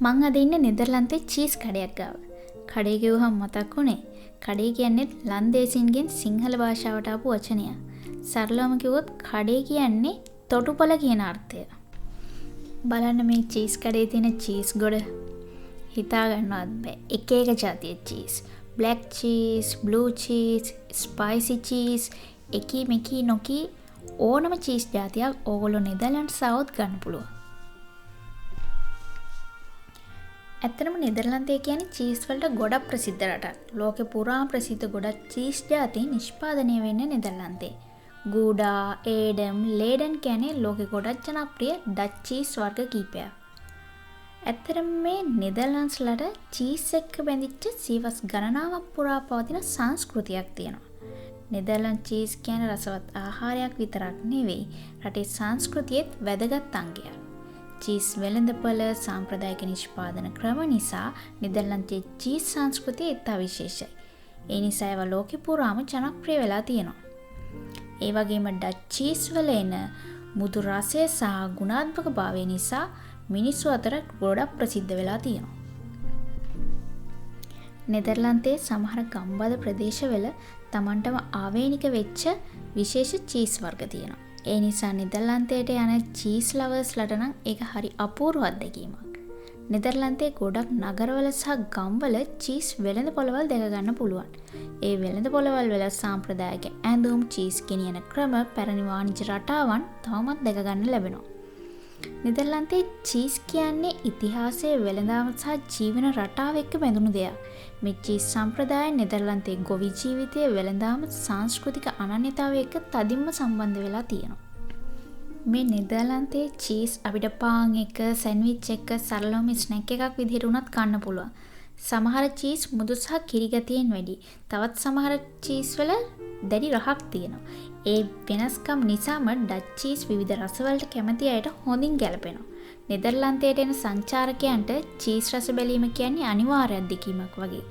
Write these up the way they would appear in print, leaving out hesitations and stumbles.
මං අද ඉන්නේ නෙදර්ලන්තේ චීස් කඩයක් ගාව. කඩේ කිව්වහම මතක් වුණේ කඩේ කියන්නේ ලන්දේසින්ගෙන් සිංහල භාෂාවට ආපු වචනයක්. සරලවම කිව්වොත් කඩේ කියන්නේ තොටුපළ කියන අර්ථය. බලන්න මේ චීස් කඩේ තියෙන චීස් ගොඩ. හිතා ගන්නවත් බෑ. එක එක ජාතියේ cheese. Black cheese, blue cheese, spicy cheese, එකී මෙකී නොකී ඕනම චීස් ජාතියක් ඕගොල්ලෝ නෙදර්ලන්ඩ්ස් ආවොත් ගන්න පුළුවන්. ඇත්තටම නෙදර්ලන්තය කියන්නේ චීස් වලට ගොඩක් ප්‍රසිද්ධ රටක්. ලෝකෙ පුරාම ප්‍රසිද්ධ ගොඩක් චීස් ජාති නිෂ්පාදනය වෙන්නේ නෙදර්ලන්තේ. ගූඩා, ඒඩම්, ලේඩන් කියන්නේ ලෝකෙ ගොඩක් ජනප්‍රිය ඩච් චීස් වර්ග කීපයක්. ඇත්තටම මේ නෙදර්ලන්ඩ්ස්ලට චීස් එක්ක බැඳිච්ච සියවස් ගණනාවක් පුරා පවතින සංස්කෘතියක් තියෙනවා. නෙදර්ලන්ඩ් චීස් කියන්නේ රසවත් ආහාරයක් විතරක් නෙවෙයි, රටේ සංස්කෘතියෙත් වැදගත් අංගයක්. චීස් වෙළඳපළ සාම්ප්‍රදායික නිෂ්පාදන ක්‍රම නිසා නෙදර්ලන්තයේ චීස් සංස්කෘතිය ඉතා විශේෂයි. ඒ නිසා ඒවා ලෝකෙ පුරාම ජනප්‍රිය වෙලා තියෙනවා. ඒ වගේම ඩච් චීස් වල එන මුදු රසය සහ ගුණාත්මක භාවය නිසා මිනිස්සු අතර ගොඩක් ප්‍රසිද්ධ වෙලා තියෙනවා. නෙදර්ලන්තයේ සමහර ගම්බද ප්‍රදේශවල තමන්ටම ආවේනික වෙච්ච විශේෂ චීස් වර්ග තියෙනවා. ඒ නිසා නෙදර්ලන්තයට යන චීස් ලවර්ස්ලට නම් ඒක හරි අපූර්ව අත්දැකීමක්. නෙදර්ලන්තයේ ගොඩක් නගරවල සහ ගම්වල චීස් වෙළඳ පොළවල් දැක ගන්න පුළුවන්. ඒ වෙළඳ පොළවල් වල සාම්ප්‍රදායික ඇඳුම්, චීස් ගෙනියන ක්‍රම, පැරණි වාණිජ රටාවන් තවමත් දැක ගන්න ලැබෙනවා. නෙදර්ලන්තයේ චීස් කියන්නේ ඉතිහාසයේ වෙළඳාම සහ ජීවන රටාව එක්ක බැඳුණු දෙයක්. මේ චීස් සම්ප්‍රදාය නෙදර්ලන්තයේ ගොවි ජීවිතයේ වෙළඳාම සංස්කෘතික අනන්‍යතාවය එක්ක තදින්ම සම්බන්ධ වෙලා තියෙනවා. මේ නෙදර්ලන්තයේ චීස් අපිට පාන් එක්ක, සෑන්ඩ්විච් එක්ක සරලවම ස්නැක් එකක් විදිහට උනත් කන්න පුළුවන්. සමහර චීස් මුදු සහ කිරි ගතියෙන් වැඩි. තවත් සමහර චීස් වල දැඩි රහක් තියෙනවා. ඒ වෙනස්කම් නිසාම ඩච් චීස් විවිධ රසවලට කැමති අයට හොඳින් ගැලපෙනවා. නෙදර්ලන්තයට එන සංචාරකයන්ට චීස් රස බැලීම කියන්නේ අනිවාර්ය අත්දැකීමක් වගේ.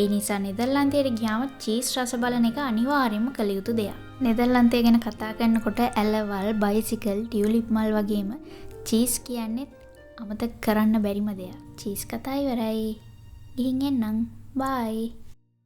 ඒ නිසා නෙදර්ලන්තයට ගියාම චීස් රස බලන එක අනිවාර්යයෙන්ම කළ යුතු දෙයක්. නෙදර්ලන්තය ගැන කතා කරනකොට ඇලවල්, බයිසිකල්, ටියුලිප් මල් වගේම චීස් කියන්නේ අමතක කරන්න බැරිම දෙයක්. චීස් කතා ඉවරයි. ගිහින් එන්නම්. බයි.